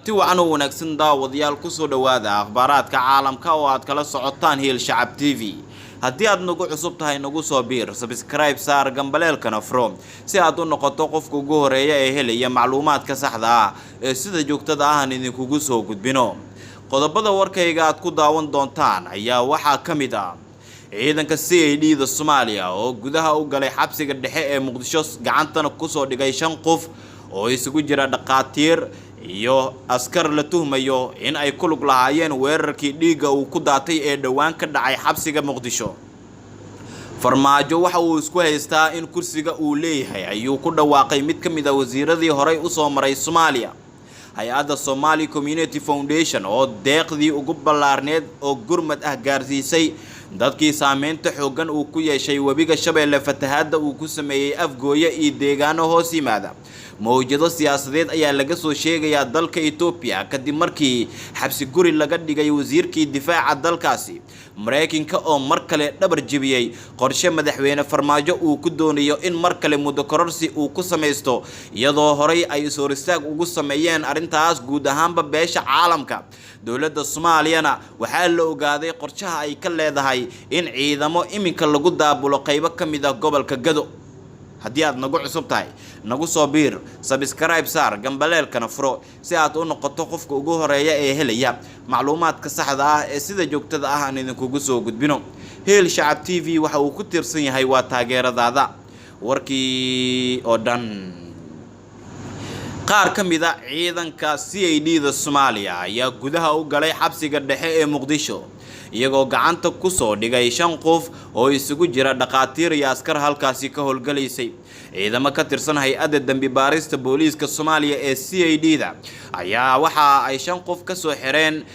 Kulanti wacan oo wanaagsan, daawadayaal. Kusoo dhowaada akhbaaraadka caalamka oo aad kala socotaan Hiil Shacab TV. Haddii aad nagu cusub tahay, nagu soo biir, subscribe saar, gambaleelkana furo si aad u noqoto qofka ugu horeeya ee helaya macluumaadka saxda ah ee sida joogtada ah aan idinkugu soo gudbino. Qodobada warkayga aad ku daawan doontaan ayaa waxaa ka mid ah ciidanka CID da Soomaaliya oo gudaha u galay xabsiga dhexe ee Muqdisho, gacantana kusoo dhigay shan qof oo isugu jira dhaqaatiir iyo askar la tuhmayo in ay ku lug lahaayeen weerarkii dhiigga uu ku daatay ee dhowaan ka dhacay xabsiga Muqdisho. Farmaajo waxa uu isku haystaa in kursiga uu leeyahay, ayuu ku dhawaaqay mid ka mid ah wasiiradii horey usoo maray Soomaaliya. Hay-adda Somali Community Foundation oo deeqdii ugu ballaarneed oo gurmad ah gaarsiisay dadkii saameynta xooggan uu ku yeeshay webiga Shabeelle fatahaadda uu ku sameeyey Afgooye iyo deegaano hoos yimaada. Mawjado siyaasadeed ayaa laga soo sheegayaa dalka Etoobiya kadib markii xabsi guri laga dhigay wasiirkii difaaca dalkaasi. Maraykanka oo mar kale dhabar jebiyey qorshe madaxweyne Farmaajo uu ku doonayo in mar kale muddo kororsi uu ku samaysto, iyadoo horey ay is hor istaag ugu sameeyeen arrintaas guud ahaanba beesha caalamka. Dowladda Soomaaliyana waxaa la ogaaday qorshaha ay ka leedahay in ciidamo iminka lagu daabulo qaybo ka mid ah gobolka Gado. Haddii aad nagu cusub tahay, nagu soo biir, subscribe saar, gambaleelkana furo si aad u noqoto qofka ugu horeeya ee helaya macluumaadka saxda ah ee sida joogtada ah aan idinkugu soo gudbino. Heel Shacab TV waxa uu ku tiirsan yahay waa taageeradaada. Warkii oo dhan. Qaar ka mid ah ciidanka CID da Soomaaliya ayaa gudaha u galay xabsiga dhexe ee Muqdisho, iyagoo gacanta kusoo dhigay shan qof oo isugu jira dhaqaatiir iyo askar halkaasi ka howlgalaysay. Ciidamo ka tirsan hay-adda dembi baarista booliiska Soomaaliya ee CID da ayaa waxa ay shan qof kasoo xireen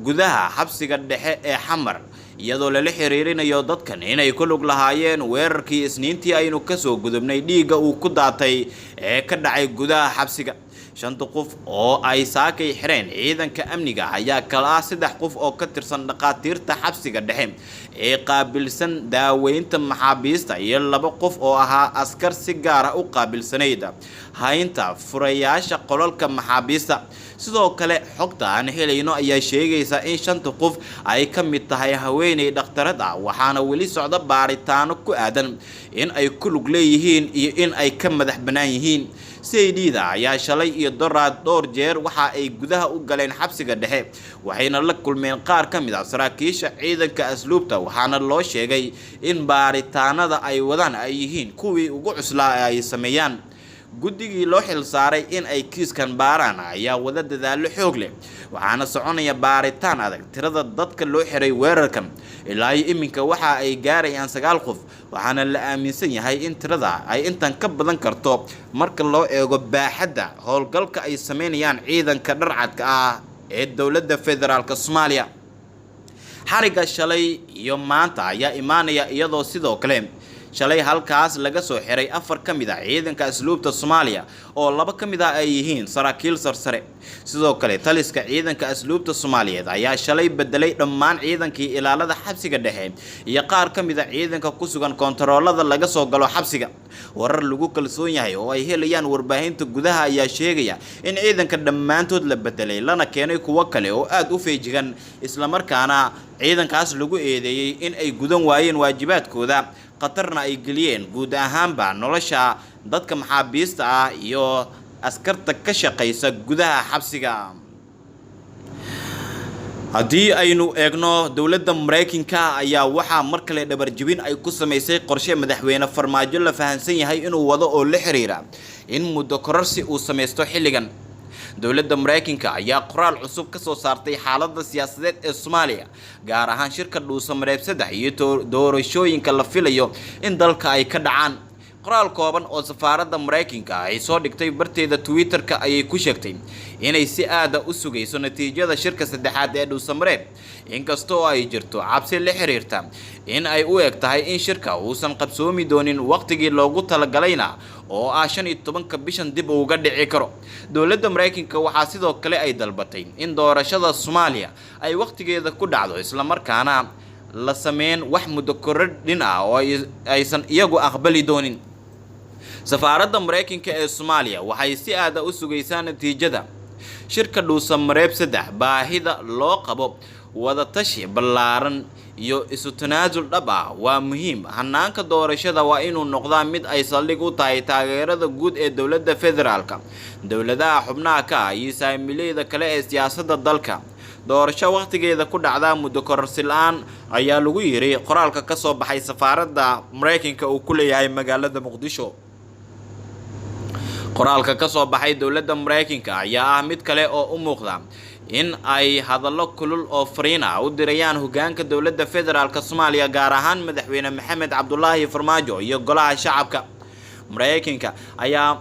gudaha xabsiga dhexe ee Xamar, iyadoo lala xiriirinayo dadkan inay ku lug lahaayeen weerarkii Isniintii aynu kasoo gudubnay dhiigga uu ku daatay ee ka dhacay gudaha xabsiga. Shanta qof oo ay saakay xireen ciidanka amniga ayaa kala ah saddex qof oo ka tirsan dhaqaatiirta xabsiga dhexe ee qaabilsan daaweynta maxaabiista iyo laba qof oo ahaa askar si gaar ah u qaabilsanayd haynta furayaasha qolalka maxaabiista. Sidoo kale, xogta aan helayno ayaa sheegaysa in shanta qof ay ka mid tahay haweeney dhakhtarad ah, waxaana weli socda baaritaano ku aadan in ay ku lug leeyihiin iyo in ay ka madax bannaan yihiin. CID da ayaa shalay iyo doraad dhowr jeer waxa ay gudaha u galeen xabsiga dhexe, waxayna la kulmeen qaar ka mid ah saraakiisha ciidanka asluubta, waxaana loo sheegay in baaritaanada ay wadaan ay yihiin kuwii ugu cuslaa ee ay sameeyaan. Guddigii loo xil saaray in ay kiiskan baaraan ayaa wada dadaallo xoog leh, waxaana soconaya baaritaan adag. Tirada dadka loo xiray weerarkan ilaa iyo iminka waxa ay gaarayaan sagaal qof, waxaana la aaminsan yahay in tirada ay intan ka badan karto marka loo eego baaxadda howlgalka ay sameynayaan ciidanka dharcadka ah ee dowladda federaalka Soomaaliya. Xarigga shalay iyo maanta ayaa imaanaya iyadoo sidoo kale shalay halkaas laga soo xiray afar ka mid ah ciidanka asluubta Soomaaliya, oo laba ka mid ah ay yihiin saraakiil sarsare. Sidoo kale, taliska ciidanka asluubta Soomaaliyeed ayaa shalay bedelay dhammaan ciidankii ilaalada xabsiga dhexe iyo qaar ka mid ah ciidanka ku sugan koontaroolada laga soo galo xabsiga. Warar lagu kalsoon yahay oo ay helayaan warbaahinta gudaha ayaa sheegaya in ciidanka dhammaantood la bedelay, lana keenay kuwo kale oo aada u feejigan, islamarkaana ciidankaas lagu eedeeyey in ay gudan waayeen waajibaadkooda, khatarna ay geliyeen guud ahaanba nolosha dadka maxaabiista ah iyo askarta ka shaqaysa gudaha xabsiga. Haddii aynu eegno, dowladda Maraykanka ayaa waxaa mar kale dhabarjebin ay ku samaysay qorshe madaxweyne Farmaajo la fahansan yahay inuu wado oo la xiriira in muddo kororsi uu samaysto xilligan. Dowladda Maraykanka ayaa qoraal cusub ka soo saartay xaaladda siyaasadeed ee Soomaaliya, gaar ahaan shirka Dhuusamareeb 3 iyo doorashooyinka la filayo in dalka ay ka dhacaan. Qoraal kooban oo safaaradda Maraykanka ay soo dhigtay barteeda Twitter-ka ayay ku sheegtay inay si aada u sugayso natiijada shirka saddexaad ee Dhuusamareeb, inkasta oo ay jirto cabsi la xiriirta in ay u eg tahay in shirka uusan qabsoomi doonin waqtigii loogu talagalayna oo ah 15-ka bishan dib uga dhici karo. Dowladda Maraykanka waxaa sidoo kale ay dalbatay in doorashada Soomaaliya ay waqtigeeda ku dhacdo, islamarkaana la sameyn wax muddo korodhin ah oo aysan iyagu aqbali doonin. Safaaradda Maraykanka ee Soomaaliya waxay si aada u sugaysaa natiijada Shirka Dhuusamareeb 3, baahida loo qabo wadatashi ballaaran iyo isu tanaasul dhab ah waa muhiim. Hanaanka doorashada waa inuu noqdaa mid ay saldhig u tahay taageerada guud ee dowladda federaalka, dowladaha xubnaha ka ah iyo saamileyda kale ee siyaasadda dalka. Doorasho waqtigeeda ku dhacda, muddo kororsi la-aan, ayaa lagu yiri qoraalka ka soo baxay safaaradda Mareykanka uu ku leeyahay magaalada Muqdisho. Qoraalka ka soo baxay dowladda Mareykanka ayaa ah mid kale oo u muuqda in ay hadallo kulul oo fariin ah u dirayaan hogaanka dowladda federaalk Soomaaliya, gaar ahaan madaxweyne Maxamed Cabdulaahi Farmaajo iyo golaha shacabka. Mareykanka ayaa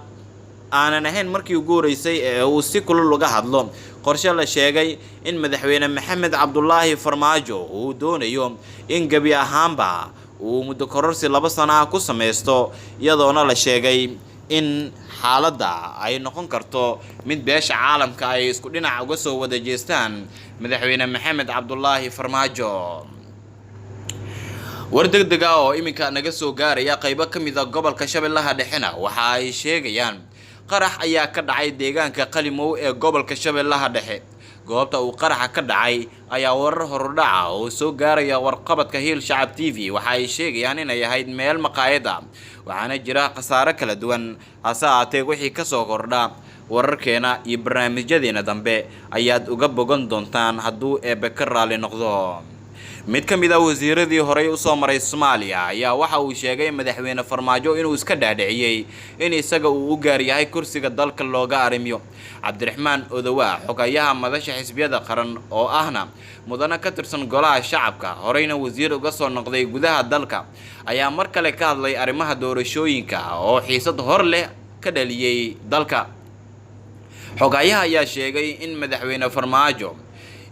aanan ahayn markii ugu horeysay ee uu si kulul uga hadlo qorshe la sheegay in madaxweyne Maxamed Cabdulaahi Farmaajo uu doonayo in gebi ahaanba uu muddo kororsi 2 sano ah ku sameysto, iyadoona la sheegay in xaaladda ay noqon karto mid beesha caalamka ay isku dhinac uga soo wada jeestaan madaxweyne Maxamed Cabdulaahi Farmaajo. War deg deg ah oo iminka naga soo gaaraya qaybo ka mid a gobolka Shabeellaha Dhexena waxa ay sheegayaan qarax ayaa ka dhacay deegaanka Qalimow ee gobolka Shabeellaha Dhexe. Goobta uu qaraxa ka dhacay ayaa warar horudhaca oo soo gaaraya warqabadka Hiil Shacab TV waxa ay sheegayaan inay ahayd meel maqaayad ah, waxaana jira khasaare kala duwan. Hase ahaatee, wixii kasoo kordha wararkeena iyo barnaamijyadeena dambe ayaad uga bogan doontaan hadduu Eebe ka raali noqdo. Mid ka mid ah wasiiradii horey usoo maray Soomaaliya ayaa waxa uu sheegay madaxweyne Farmaajo inuu iska dhaadhiciyey in isaga uu u gaar yahay kursiga dalka looga arrimiyo. Cabdiraxmaan Odowaa, xogayaha madasha xisbiyada qaran oo ahna mudane ka tirsan golaha shacabka, horeyna wasiir uga soo noqday gudaha dalka, ayaa mar kale ka hadlay arrimaha doorashooyinka oo xiisad hor leh ka dhaliyey dalka. Xogayaha ayaa sheegay in madaxweyne Farmaajo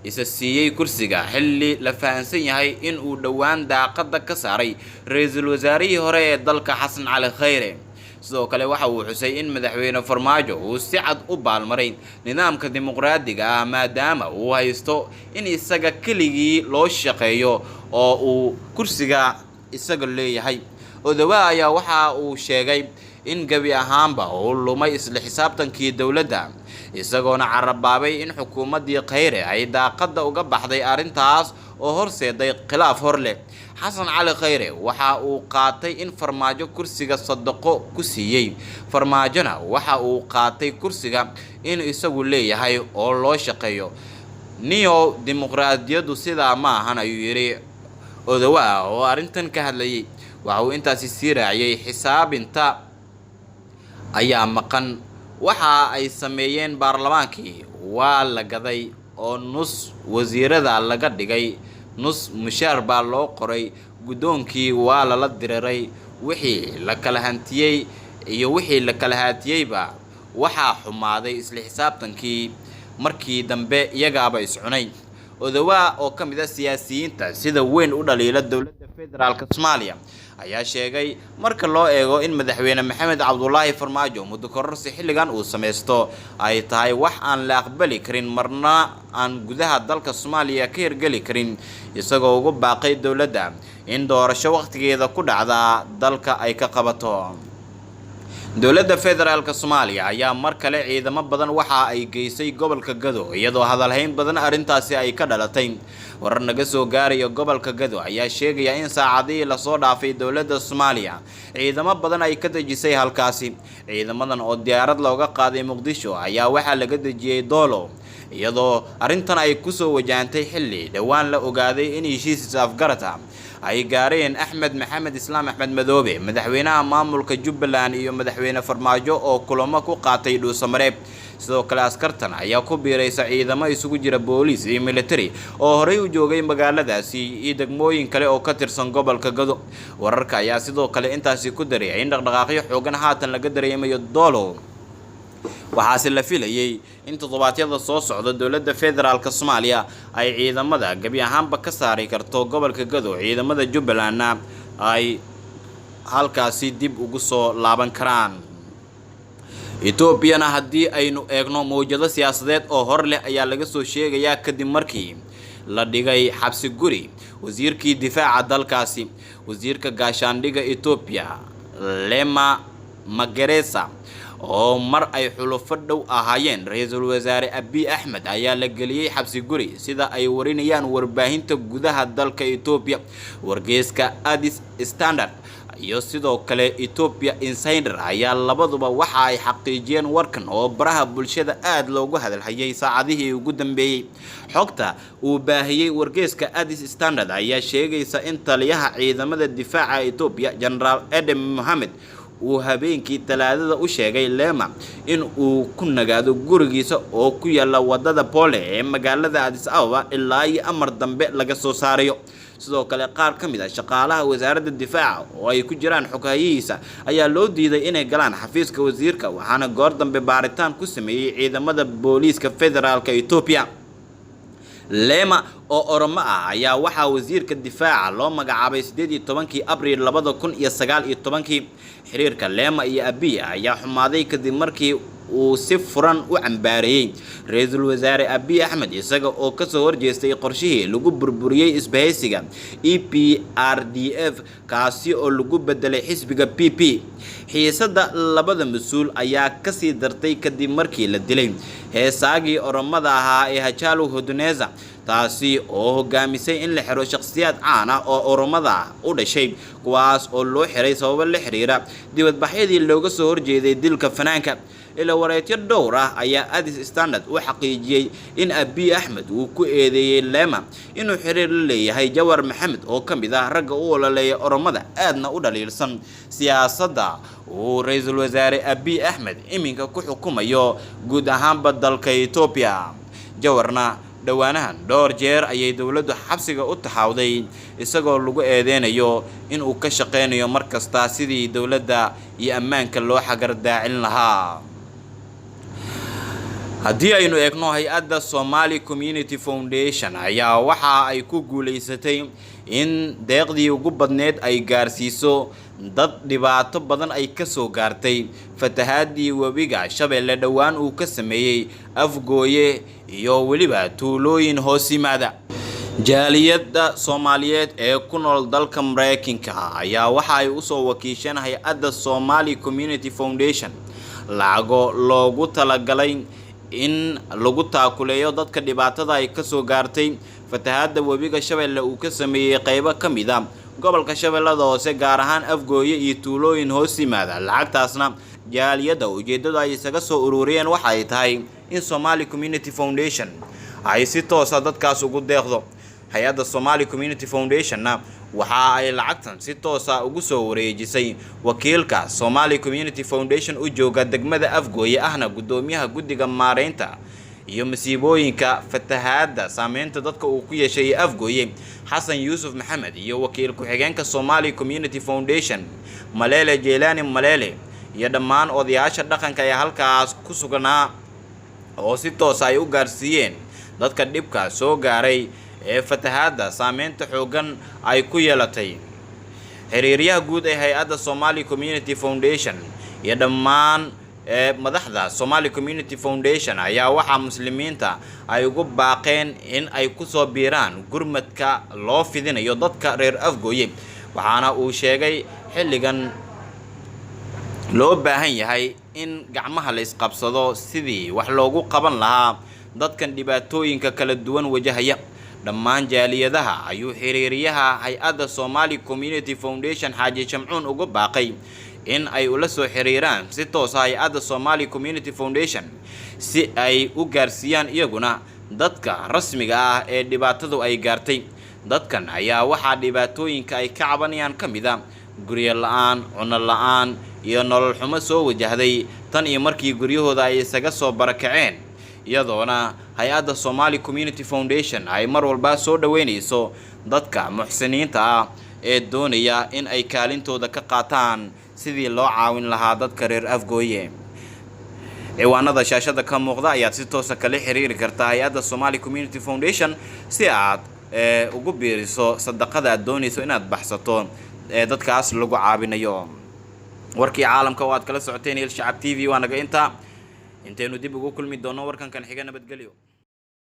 isa siiyey kursiga xilli la fahansan yahay in uu dhowaan daaqada ka saaray ra-iisul wasaarihii hore ee dalka Xasan Cali Khayre. Sidoo kale waxa uu xusay in madaxweyne Farmaajo uu si cad u baalmaray nidaamka dimuqraadiga ah, maadaama uu haysto in isaga keligii loo shaqeeyo oo uu kursiga isaga leeyahay. Odowaa ayaa waxa uu sheegay in gebi ahaanba uu lumay isla xisaabtankii dowladda, isagoona carabaabay in xukuumaddii Khayre ay daaqadda uga baxday arrintaas oo horseeday khilaaf hor leh. Xasan Cali Khayre waxa uu qaatay in Farmaajo kursiga sadaqo ku siiyey, Farmaajona waxa uu qaatay kursiga in isagu leeyahay oo loo shaqeeyo. Niyo dimuqraadiyaddu sidaa ma ahan, ayuu yidhi Odowaa oo arrintan ka hadlayay. Waxa uu intaasi sii raaciyey: xisaabinta ayaa maqan, waxa ay sameeyeen baarlamaankii waa la gaday oo nus wasiirada laga dhigay, nus mushaar baa loo qoray, guddoonkii waa lala diriray, wixii la kala hantiyey iyo wixii la kala haatiyeyba waxaa xumaaday isla xisaabtankii, markii dambe iyagaaba iscunay. Odowaa oo ka mid ah siyaasiyiinta sida weyn u dhaliila dowladda federaalk Soomaaliya ayaa sheegay marka loo eego in madaxweyne Maxamed Cabdulaahi Farmaajo muddo kororsi xilligan uu sameysto ay tahay wax aan la aqbali karin, marna aan gudaha dalka Soomaaliya ka hirgeli karin, isagoo ugu baaqay dowladda in doorasho waqtigeeda ku dhacda dalka ay ka qabato. Dowladda federaalk Soomaaliya ayaa mar kale ciidamo badan waxa ay geysay gobolka Gado, iyadoo hadalhayn badan arrintaasi ay ka dhalatay. Warar naga soo gaaraya gobolka Gado ayaa sheegaya in saacadihii lasoo dhaafay dowladda Soomaaliya ciidamo badan ay ka dejisay halkaasi. Ciidamadan oo diyaarad looga qaaday Muqdisho ayaa waxaa laga dejiyey Doolo, iyadoo arrintan ay kusoo wajahantay xilli dhowaan la ogaaday in heshiis is-afgarad ah ay gaareen Axmed Maxamed Islaam, Axmed Madoobe, madaxweynaha maamulka Jubbaland, iyo madaxweyne Farmaajo oo kulamo ku qaatay Dhuusamareeb. Sidoo kale askartan ayaa ku biiraysa ciidamo isugu jira booliis iyo military oo horey u joogay magaaladaasi iyo degmooyin kale oo ka tirsan gobolka Gado. Wararka ayaa sidoo kale intaasi ku daraya in dhaqdhaqaaqyo xoogan haatan laga dareemayo Doolow, waxaase la filayay in toddobaadyada soo socda dowladda federaalk Soomaaliya ay ciidamada gebi ahaanba ka saari karto gobolka Gado, ciidamada Jubbalandna ay halkaasi dib ugu soo laaban karaan. Etoobiyana haddii aynu eegno, mawjado siyaasadeed oo hor leh ayaa laga soo sheegayaa kadib markii la dhigay xabsi guri wasiirkii difaaca dalkaasi. Wasiirka gaashaandhigga Etoobiya Lema Mageresa oo mar ay xulufo dhow ahaayeen ra-iisul wasaare Abiy Axmed ayaa la geliyey xabsi guri, sida ay warinayaan warbaahinta gudaha dalka Etoobiya. Wargeyska Addis Standard iyo sidoo kale Ethiopia Insider ayaa labaduba waxa ay xaqiijiyeen warkan oo baraha bulshada aada loogu hadalhayay saacadihii ugu dambeeyey. Xogta uu baahiyey wargeyska Addis Standard ayaa sheegaysa in taliyaha ciidamada difaaca Ethiopia, Generaal Edem Mohamed, uu habeenkii Talaadada u sheegay Lema in uu ku nagaado gurigiisa oo ku yaala wadada Pole ee magaalada Addis Ababa ilaa iyo amar dambe laga soo saarayo. Sidoo kale, qaar ka mid ah shaqaalaha wasaaradda difaaca oo ay ku jiraan xoghayihiisa ayaa loo diiday inay galaan xafiiska wasiirka, waxaana goor dambe baaritaan ku sameeyey ciidamada booliiska federaalka Etoobiya. Lema oo Oromo ah ayaa waxaa wasiirka difaaca loo magacaabay 18-kii Abriil 2019-kii. Xiriirka Lema iyo Abiy ayaa xumaaday kadib markii uu si furan u cambaareeyey ra-iisul wasaare Abiy Axmed, isaga oo kasoo horjeestay qorshihii lagu burburiyey isbahaysiga EPRDF, kaasi oo lagu bedelay xisbiga PP. Xiisada labada mas-uul ayaa kasii dartay kadib markii la dilay heesaagii Oromada ahaa ee Hachalu Hundessa, taasi oo hogaamisay in la xiro shakhsiyaad caan ah oo Oromada u dhashay, kuwaas oo loo xiray sababo la xiriira dibadbaxyadii looga soo horjeeday dilka fanaanka. Ila wareetyo dhowr ah ayaa Addis Standard u xaqiijiyey in Abiy Axmed uu ku eedeeyey Lema inuu xiriir la leeyahay Jawar Maxamed, oo ka mid ah ragga u ololeeya Oromada aadna u dhaliilsan siyaasadda uu ra-iisul wasaare Abiy Axmed iminka ku xukumayo guud ahaanba dalka Etoobiya. Jawarna dhowaanahan dhowr jeer ayay dowladdu xabsiga u taxaawday, isagoo lagu eedeynayo inuu ka shaqeynayo mar kasta sidii dowladda iyo ammaanka loo xagardaacin lahaa. Haddii aynu eegno, hay-adda Somali Community Foundation ayaa waxa ay ku guuleysatay in deeqdii ugu badneed ay gaarsiiso dad dhibaato badan ay kasoo gaartay fatahaadii webiga Shabeelle dhowaan uu ka sameeyey Afgooye iyo weliba tuulooyin hoos yimaada. Jaaliyadda Soomaaliyeed ee ku nool dalka Mareykanka ayaa waxa ay usoo wakiisheen hay-adda Somali Community Foundation lacago loogu talagalay in lagu taakuleeyo dadka dhibaatada ay kasoo gaartay fatahaadda webiga Shabeelle uu ka sameeyey qeybo ka mid a gobolka Shabeellada Hoose, gaar ahaan Afgooye iyo tuulooyin hoos yimaada. Lacagtaasna jaaliyadda ujeeddadu ay isaga soo ururiyeen waxa ay tahay in Somali Community Foundation ay si toosa dadkaas ugu deeqdo. Hay-adda Somali Community Foundationna waxa ay lacagtan si toosa ugu soo wareejisay wakiilka Somali Community Foundation u jooga degmada Afgooye, ahna guddoomiyaha guddiga maareynta iyo masiibooyinka fatahaadda saameynta dadka uu ku yeeshay Afgooye, Xasan Yuusuf Maxamed, iyo wakiil ku-xigeenka Somali Community Foundation, Maleele Jeelani Maleele, iyo dhammaan odayaasha dhaqanka ee halkaas ku sugnaa oo si toosa ay u gaarsiiyeen dadka dhibka soo gaaray ee fatahaadda saameynta xooggan ay ku yeelatay. Xiriiryaha guud ee hay-adda Somali Community Foundation iyo dhammaan madaxda Somali Community Foundation ayaa waxaa muslimiinta ay ugu baaqeen in ay kusoo biiraan gurmadka loo fidinayo dadka reer Afgooye, waxaana uu sheegay xilligan loo baahan yahay in gacmaha la isqabsado sidii wax loogu qaban lahaa dadkan dhibaatooyinka kala duwan wajahaya. Dhammaan jaaliyadaha ayuu xiriiriyaha hay-adda Somali Community Foundation, Xaaji Shamcuun, ugu baaqay in ay ula soo xiriiraan si toosa hay-adda Somali Community Foundation si ay u gaarsiiyaan iyaguna dadka rasmiga ah ee dhibaatadu ay gaartay. Dadkan ayaa waxaa dhibaatooyinka ay ka cabanayaan ka mid a guryo la-aan, cunno la-aan iyo nolol xumo soo wajahday tan iyo markii guryahooda ay isaga soo barakaceen, iyadoona hay-adda Somali Community Foundation ay mar walba soo dhaweynayso dadka muxsiniinta ah ee doonaya in ay kaalintooda ka qaataan sidii loo caawin lahaa dadka reer Afgooye. Ciwaanada shaashada ka muuqda ayaad si toosa kala xiriiri kartaa hay-adda Somali Community Foundation si aad ugu biiriso sadaqada aad doonayso inaad baxsato ee dadkaas lagu caawinayo. Warkii caalamka oo aad kala socoteen Il Shacab TV waa naga intaa. Intaynu dib ugu kulmi doono warkankan xiga, nabadgelyo.